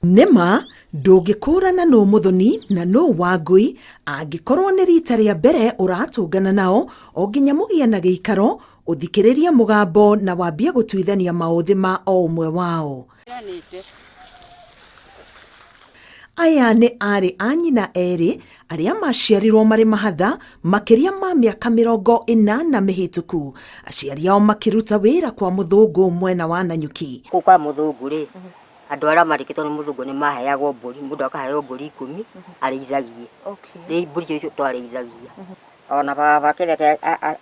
Nĩ ma, ndũngĩkũũrana nũ Mũthoni na nũ Wangũi angĩkorũo nĩ riita rĩa mbere ũratũngana nao o nginya mũgĩe na gĩikaro, ũthikĩrĩrie mũgambo na wambie gũtuithania maũthĩ ma o ũmwe wao. Aya nĩ aarĩ a nyina erĩ arĩa maciarirũo marĩ mahatha makĩria ma mĩaka 40 mĩhĩtũku, aciari ao makĩruta wĩra kwa mũthũngũ mwena wa Nanyuki. Kũu kwa mũthũngũ rĩ, andũ arĩa mandĩkĩtwo nĩ mũthũngũ nĩ maheagwo mbũri, mũndũ akaheo mbũri 10 arĩithagie. Rĩu mbũri icio twarĩithagia. Ona baba kĩrĩa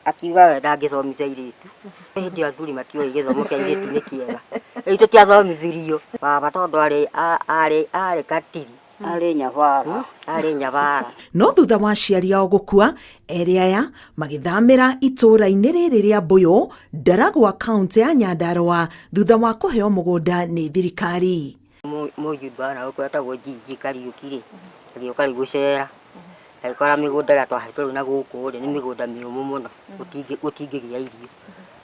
akiuga we ndangĩthomithia airĩtu. Hĩndĩ ĩyo athuri matioĩ gĩthomo kĩa airĩtu nĩ kĩega. Rĩu tũtiathomithirio. Baba tondũ arĩ arĩ arĩ katiri. Arĩ nyabara. Arĩ nyabara. No thutha wa aciari ao gũkua, erĩ aya magĩthamĩra itũũra-inĩ rĩrĩ rĩa Mbũyũ, Ndaragwa, kaũntĩ ya Nyandarũa thutha wa kũheo mũgũnda nĩ thirikari. Mũjumbe wa nagũkũ etagwo Njinji Kariũki rĩ, agĩũka rĩu gũcera, agĩkora mĩgũnda ĩrĩa twahetwo rĩu na gũkũ rĩ, nĩ mĩgũnda mĩũmũ mũno, gũtingĩgĩa irio.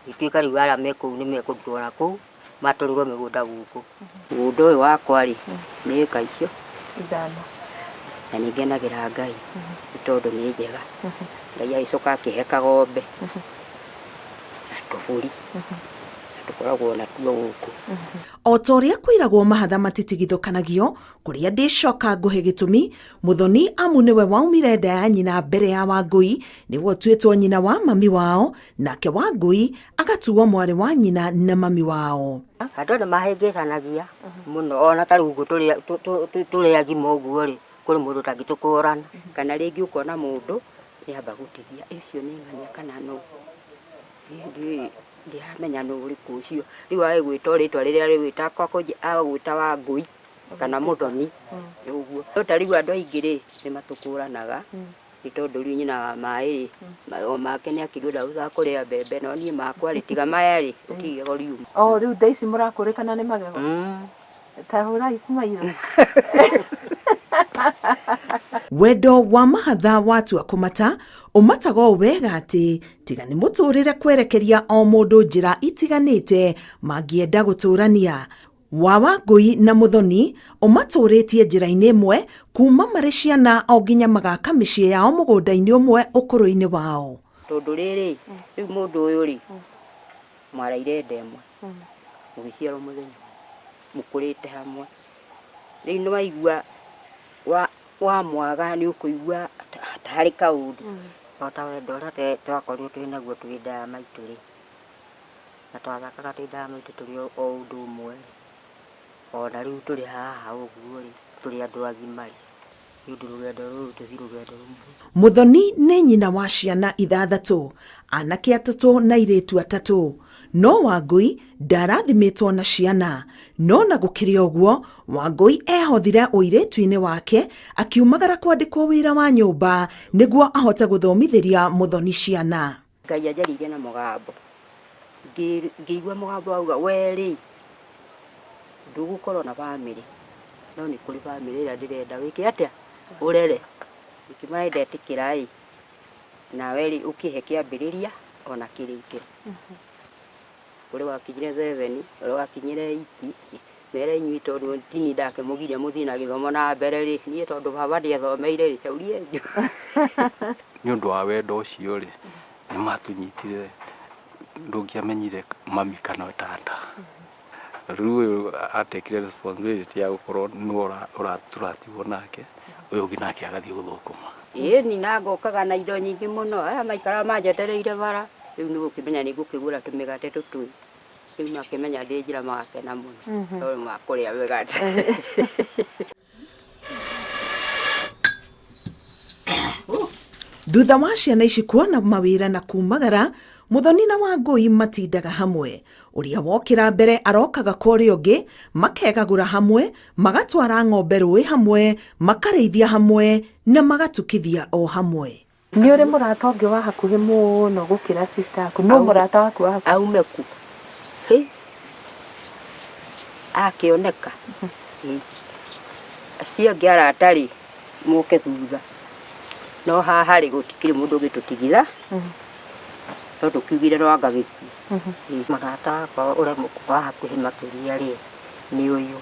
Ĩgĩtuĩka rĩu arĩa me kũu nĩ mekũrutwo na kũu, matwarĩrwo mĩgũnda gũkũ. Mũgũnda ũyũ wakwa rĩ, nĩ ĩka icio 5. Na nĩ ngenagĩra Ngai nĩ tondũ nĩ njega. Ngai agĩcoka akĩhe kagombe na tũbũri na tũkoragwo natuo gũkũ. O ta ũrĩa kwĩragwo mahatha matitigithũkanagio, kũrĩa ndĩcoka ngũhe gĩtũmi, Mũthoni amu nĩwe waumire nda ya nyina mbere ya Wangũi, nĩwe ũtuĩtwo nyina wa mami wao, nake Wangũi agatuo mwarĩ wa nyina na mami wao. Andũ nĩ mahĩngĩcanagia mũno ona ta rĩu ũguo tũrĩ agima ũguo rĩ, kũrĩ mũndũ ũtangĩtũkũrana. Kana rĩngĩ ũkona mũndũ nĩ amba gũtigia, ũcio nĩ ng'ania kana nũ. Niĩ ndiramenya nũ ũrĩkũ ũcio. Rĩu agĩgwĩta o rĩtwa rĩrĩa arĩgwĩta agũgwĩta Wangũi kana Mũthoni, ũguo. No ta rĩu andũ aingĩ rĩ, nĩ matũkũranaga nĩ tondũ rĩu nyina wa maĩ rĩ, magego make nĩ akĩrĩ ndahotaga kũrĩa mbembe, no niĩ makwa rĩ, tiga maya rĩ, gũtirĩ igego riuma. O rĩu thaa ici mũrakũrĩkana nĩ magego? Ta hũrai smile. Wendo wa mahatha watua kũmata, ũmataga ũũ wega atĩ tiga nĩ mũtũrĩre kwerekeria o mũndũ njĩra itiganĩte mangĩenda gũtũrania. Wa Wangũi na Mũthoni ũmatũrĩtie njĩra-inĩ ĩmwe kuma marĩ ciana o nginya magaka mĩciĩ yao mũgũnda-inĩ ũmwe ũkũrũ-inĩ wao. Tondũ rĩrĩ, rĩu mũndũ ũyũ rĩ, mwaraire nda ĩmwe. Mũgĩciarwo mũthenya ũmwe, mũkũrĩte hamwe. Rĩu nĩ waigua wamwaga nĩ ũkũigua ta harĩ kaũndũ. O ta wendo ũrĩa twakorirwo twĩ naguo twĩ nda ya maitũ rĩ, na twathakaga twĩ nda ya maitũ tũrĩ o ũndũ ũmwe rĩ, ona rĩu tũrĩ haha ũguo rĩ, tũrĩ andũ agima rĩ, nĩ ũndũ rũgendo rũrũ ti rũgendo rũmwe. Mũthoni nĩ nyina wa ciana ithathatũ, anake atatũ na airĩtu atatũ. No Wangũi ndarathimĩtwo na ciana. No na gũkĩrĩ ũguo, Wangũi ehothire ũirĩtu-inĩ wake akiumagara kwandĩkwo wĩra wa nyũmba nĩguo ahote gũthomithĩria Mũthoni ciana. Ngai anjarĩirie na mũgambo, ngĩigua mũgambo wauga we rĩ, ndũgũkorwo na bamĩrĩ, no nĩ kũrĩ bamĩrĩ ĩrĩa ndĩrenda wĩke atĩa, ũrere. Ngĩkĩmwĩra nĩ ndetĩkĩra ĩ, nawe rĩ ũkĩhe kĩambĩrĩria ona kĩrĩkĩro. Ũrĩa wakinyire seven, ũrĩa wakinyire eight, mere inyuĩ tondũ tini ndakĩmũgiria mũthiĩ na gĩthomo na mbere rĩ, niĩ tondũ baba ndiathomeire rĩ, cauri yanyu. Nĩ ũndũ wa wendo ũcio rĩ, nĩ matũnyitire ndũngĩamenyire mami kana tata. Rĩu ũyũ atekire responsibility ya gũkorwo nĩwe tũratigwo nake, ũyũ ũngĩ nake agathiĩ gũthũkũma. Ĩni na ngokaga na indo nyingĩ mũno, aya maikaraga manjetereire bara, rĩu nĩ gũkĩmenya nĩ ngũkĩgũra tũmĩgate tũtũ, rĩu makĩmenya ndĩ njĩra magakena mũno, tondũ makũrĩa mĩgate. Thutha wa ciana ici kuona mawĩra na kumagara, Mũthoni na Wangũi matindaga hamwe. Ũrĩa wokĩra mbere arokaga kwa ũrĩa ũngĩ, makegagũra hamwe, magatwara ng'ombe rũĩ hamwe, makarĩithia hamwe na magatukithia o hamwe. Nĩ ũrĩ mũrata ũngĩ wa hakuhĩ mũno gũkĩra sister yaku? Nũ mũrata waku wa hakuhĩ? Aume kũ? Hĩ! Akĩoneka? Ĩ! Acio angĩ arata rĩ, moke thutha. No haha rĩ, gũtikĩrĩ mũndũ ũngĩtũtigitha, no tũkiugire no anga gĩkuũ. Mũrata wakwa ũrĩa wa hakuhĩ makĩria rĩ, nĩ ũyũ.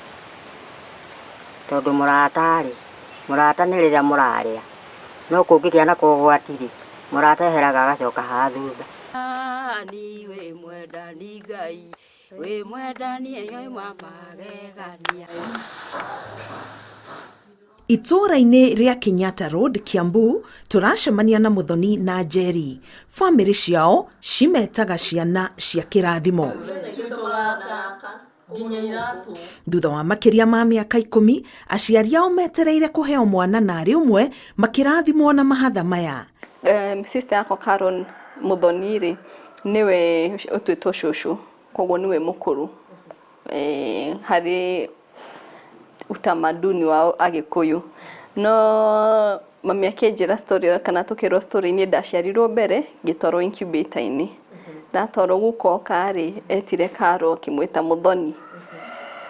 Tondũ mũrata-rĩ, mũrata nĩ rĩrĩa mũrarĩa, no kũngĩgĩa na kogwati-rĩ, mũrata eheraga agacoka haha thutha. Wĩ mwendani Ngai, wĩ mwendani wa magegania. Itũũra-inĩ rĩa Kenyatta Road, Kiambu, tũracemania na Muthoni na Njeri. Bamĩrĩ ciao cimetaga ciana cia kĩrathimo. Thutha wa makĩria ma mĩaka 10, aciari ao metereire kũheo mwana na arĩ ũmwe makĩrathimwo na mahatha maya. Sister yakwa Carol Muthoni rĩ, nĩwe ũtuĩtwo cũcũ, koguo nĩwe mũkũrũ harĩ utamaduni wa Agĩkũyũ. No mami akĩnjĩra story kana tũkĩrwo story, niĩ ndaciarirwo mbere, ngĩtwarwo incubator-inĩ. Ndatwarwo guka oka rĩ, etire Carol akĩmwĩta Muthoni,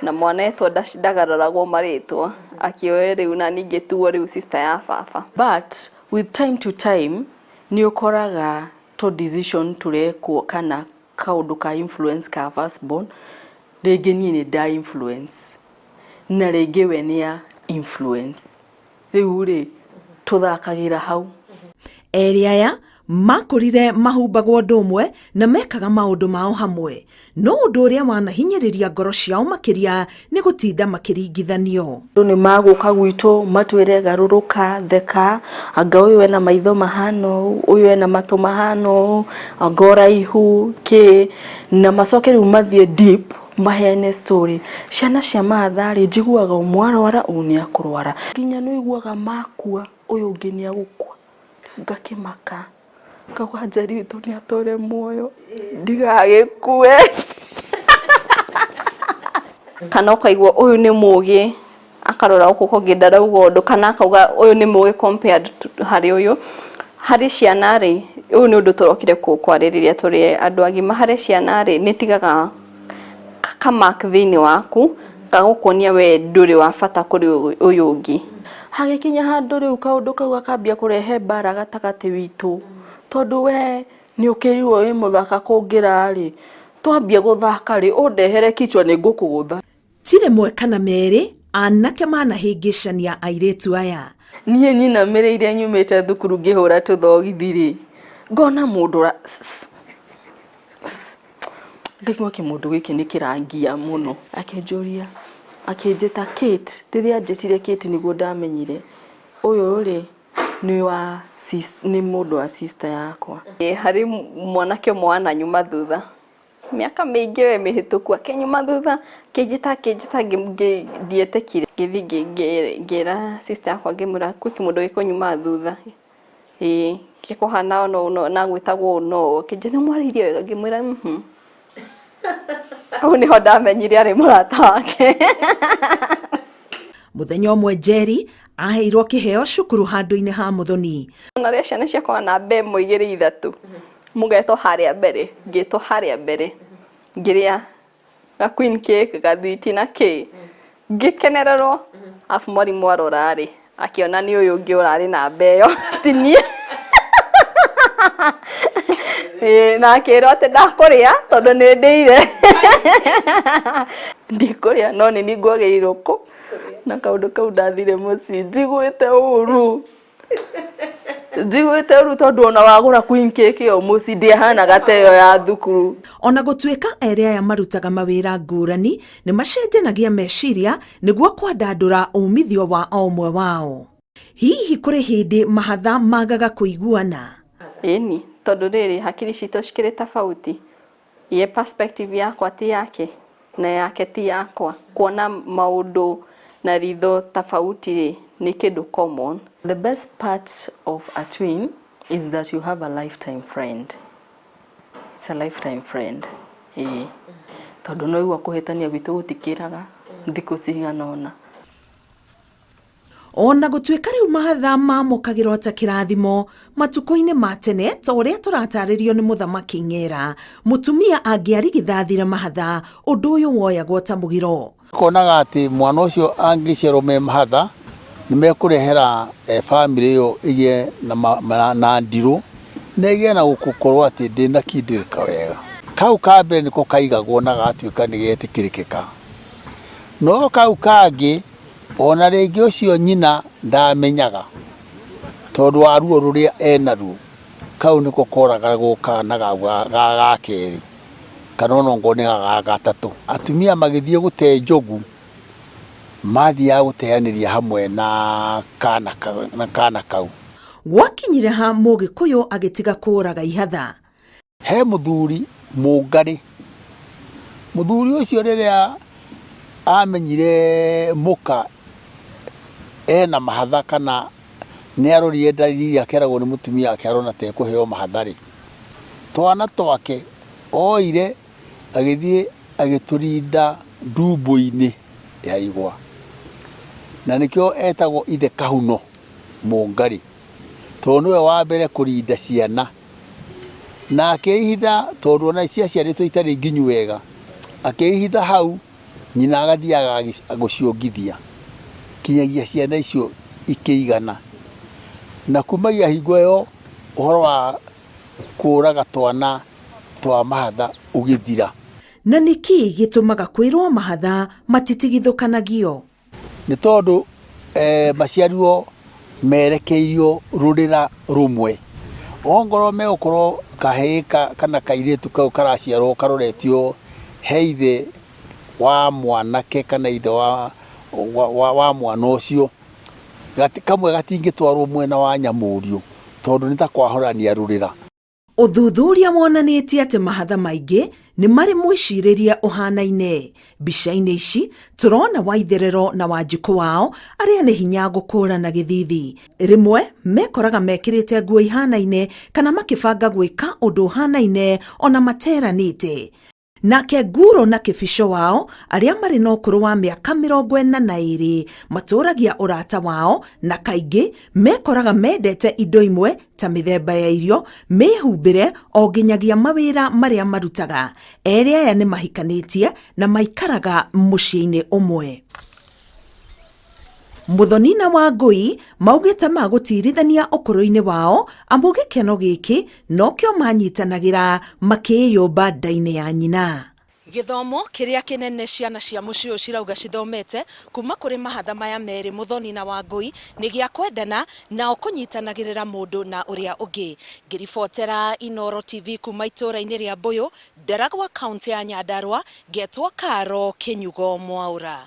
na mwana etwo ndagararagwo marĩtwa, akĩoe rĩu na niĩ ngĩtuo rĩu sister ya baba. But with time to time nĩ ũkoraga to decision tũrekwo kana kaũndũ ka influence ka firstborn, rĩngĩ niĩ nĩ nda influence na rĩngĩ we nĩ a influence, rĩu rĩ tũthakagĩra hau. Erĩ aya makũrire mahumbagwo ũndũ ũmwe na mekaga maũndũ mao hamwe, no ũndũ ũrĩa wanahinyĩrĩria ngoro ciao makĩria nĩ gũtinda makĩringithanio. Andũ nĩ magũka gwitũ matwĩre garũrũka, theka, anga ũyũ ena maitho mahana ũũ, ũyũ ena matũ mahana ũũ, anga ũraihu kĩ, na macoke rĩu mathiĩ deep maheane story. Ciana cia mahatha rĩ, njiguaga ũmwe arwara, ũyũ nĩ akũrwara, nginya nĩ ũiguaga makua, ũyũ ũngĩ nĩ agũkua. Ngakĩmaka, ngauga Njeri witũ nĩ atũre muoyo ndigagĩkue. Kana ũkaigua ũyũ nĩ mũgĩ, akarora gũkũ kũngĩ ndarauga ũndũ, kana akauga ũyũ nĩ mũgĩ compared to harĩ ũyũ. Harĩ ciana rĩ, ũyũ nĩ ũndũ tũrokire kwarĩrĩria tũrĩ andũ agima. Harĩ ciana rĩ, nĩ tigaga kamark thĩinĩ waku gagũkuonia we ndũrĩ wa bata kũrĩ ũyũ ũngĩ. Hagĩkinya handũ rĩu kaũndũ kau gakambia kũrehe mbara gatagatĩ witũ, tondũ we nĩ ũkĩrirwo wĩ mũthaka kũngĩra rĩ, twambia gũthaka rĩ, ũndehere kichwa nĩ ngũkũgũtha. Ti rĩmwe kana merĩ anake manahĩngĩcania airĩtu aya. Niĩ nyinamĩrĩire nyumĩte thukuru ngĩhũra tũthogithi rĩ, ngona mũndũ ngaigua kĩmũndũ gĩkĩ nĩ kĩrangia mũno. Akĩnjũria, akĩnjĩta Kate. Rĩrĩa anjĩtire Kate nĩguo ndamenyire ũyũ rĩ nĩ wa nĩ mũndũ wa sister yakwa. Harĩ mwanake ũmwe wananyuma thutha mĩaka mĩingĩ we mĩhĩtũku, akĩnyuma thutha, akĩnjĩta, akĩnjĩta, ndietĩkire. Ngĩthiĩ ngĩra sister yakwa, ngĩmwĩra kwĩ kĩmũndũ gĩkũnyuma thutha, ĩĩ gĩkũhana ũũ na ũũ na gwĩtagwo ũũ na ũũ. Akĩnjĩra nĩ mwarĩirie wega, ngĩmwĩra mhm. Hau nĩho ndamenyire arĩ mũrata wake. Mũthenya ũmwe Njeri aheirwo kĩheo cukuru handũ-inĩ ha Muthoni. Ona rĩa ciana ciakwa namba 1, 2, 3, mũgetwo harĩa mbere, ngĩtwo harĩa mbere, ngĩrĩa ga queen cake, gathwiti na kĩ, ngĩkenererwo. Arabu mwarimũ arora rĩ, akĩona nĩ ũyũ ũngĩ ũrarĩ namba ĩyo, ti niĩ. Ĩĩ, na akĩrwo atĩ ndakũrĩa tondũ nĩ ndĩire, ndikũrĩa, no nĩ niĩ ngwagĩrĩirwo kũ na kaũndũ kau. Ndathire mũciĩ njiguĩte ũru, njiguĩte ũru, tondũ ona wagũra queen cake ĩyo mũciĩ ndĩahanaga ta ĩyo ya thukuru. Ona gũtuĩka erĩ aya marutaga mawĩra ngũrani, nĩ macenjanagia meciria nĩguo kwandandũra umithio wa o ũmwe wao. Hihi kũrĩ hĩndĩ mahatha magaga kũiguana? Ĩni, tondũ rĩrĩ hakiri citũ cikĩrĩ tofauti, ye perspective yakwa ti yake na yake ti yakwa, kuona maũndũ na ritho tofauti rĩ, nĩ kĩndũ common. The best part of a twin is that you have a lifetime friend. It's a lifetime friend. Ĩĩ. Tondũ no igua kũhĩtania gwitũ gũtikĩraga thikũ cigana ũna. Ona gũtuĩka rĩu mahatha mamũkagĩrwo ta kĩrathimo, matukũ-inĩ ma tene, ta ũrĩa tũratarĩrio nĩ Mũthamaki Ng'era, mũtumia angĩarigithathire mahatha, ũndũ ũyũ woyagwo ta mũgiro. Konaga atĩ mwana ũcio angĩciarwo me mahatha nĩ mekũrehera bamĩrĩ ĩyo ĩgĩe na ndirũ na ĩgĩe na gũkorwo atĩ ndĩnakindĩrĩka wega. Kau ka mbere nĩko kaigagwo na gagatuĩka nĩ getĩkĩrĩkĩka, no kau kangĩ Ona rĩngĩ ũcio nyina ndamenyaga tondũ wa ruo rũrĩa enaruo, kau nĩko koragagwo kana ga ga kerĩ kana ona ongorwo nĩ ga gatatũ. Atumia magĩthiĩ gũte njogu mathiaga gũteanĩria hamwe na kana, na kana kau. Gwakinyire ha Mũgĩkũyũ agĩtiga kũũraga ihatha? He mũthuri mũngarĩ. Mũthuri ũcio rĩrĩa amenyire mũka ena mahatha kana nĩ arorire ndariri iria akeragwo nĩ mũtumia wake arona ta ekũheo mahatha rĩ, twana twake oire agĩthiĩ agĩtũrinda ndumbũ-inĩ ya igwa. Na nĩkĩo etagwo ithe Kahuno Mũngarĩ, tondũ nĩwe wa mbere kũrinda ciana. Na akĩihitha tondũ ona ciaciarĩtwo itarĩ nginyu wega, akĩihitha hau nyina agathiaga gũciongithia kinyagia ciana icio ikĩigana. Na kumagia hingo ĩyo ũhoro wa kũraga twana twa mahatha ũgĩthira. Na nĩ kĩĩ gĩtũmaga kwĩrwo mahatha matitigithũkanagio? Nĩ tondũ maciarirwo merekeirio rũrĩra rũmwe. Ongorwo megũkorwo kahĩĩ kana kairĩtu kau karaciarwo karoretio he ithe wa mwanake kana ithe wa mwana ũcio, kamwe gatingĩtwarwo mwena wa nyamũriũ tondũ nĩ ta kwahũrania rũrĩra. Ũthuthuria wonanĩtie atĩ mahatha maingĩ nĩ marĩ mwĩcirĩrie ũhanaine. Mbica-inĩ ici tũrona Waitherero na Wanjikũ wao arĩa nĩ hinya gũkũrana gĩthithi. Rĩmwe mekoraga mekĩrĩte nguo ihanaine kana makĩbanga gwĩka ũndũ ũhanaine ona materanĩte. Nake Nguro na Kĩbico wao arĩa marĩ na ũkũrũ wa mĩaka 42 matũragia ũrata wao na kaingĩ mekoraga mendete indo imwe ta mĩthemba ya irio, mĩhumbĩre o nginyagia mawĩra marĩa marutaga. Erĩ aya nĩ mahikanĩtie na maikaraga mũciĩ-inĩ ũmwe. Muthoni na Wangũi maugĩte magũtirithania ũkũrũ-inĩ wao amu gĩkeno gĩkĩ nokĩo manyitanagĩra makĩĩyũmba nda-inĩ ya nyina. Gĩthomo kĩrĩa kĩnene ciana cia mũciĩ ũyũ cirauga cithomete kuma kũrĩ mahatha maya merĩ Muthoni na Wangũi nĩ gĩa kwendana nao kũnyitanagĩrĩra mũndũ na ũrĩa ũngĩ. Ngĩribotera Inooro TV kuma itũũra-inĩ rĩa Mbũyũ, Ndaragwa, kaũntĩ ya Nyandarua, ngetwo Karo Kĩnyugo Mwaũra.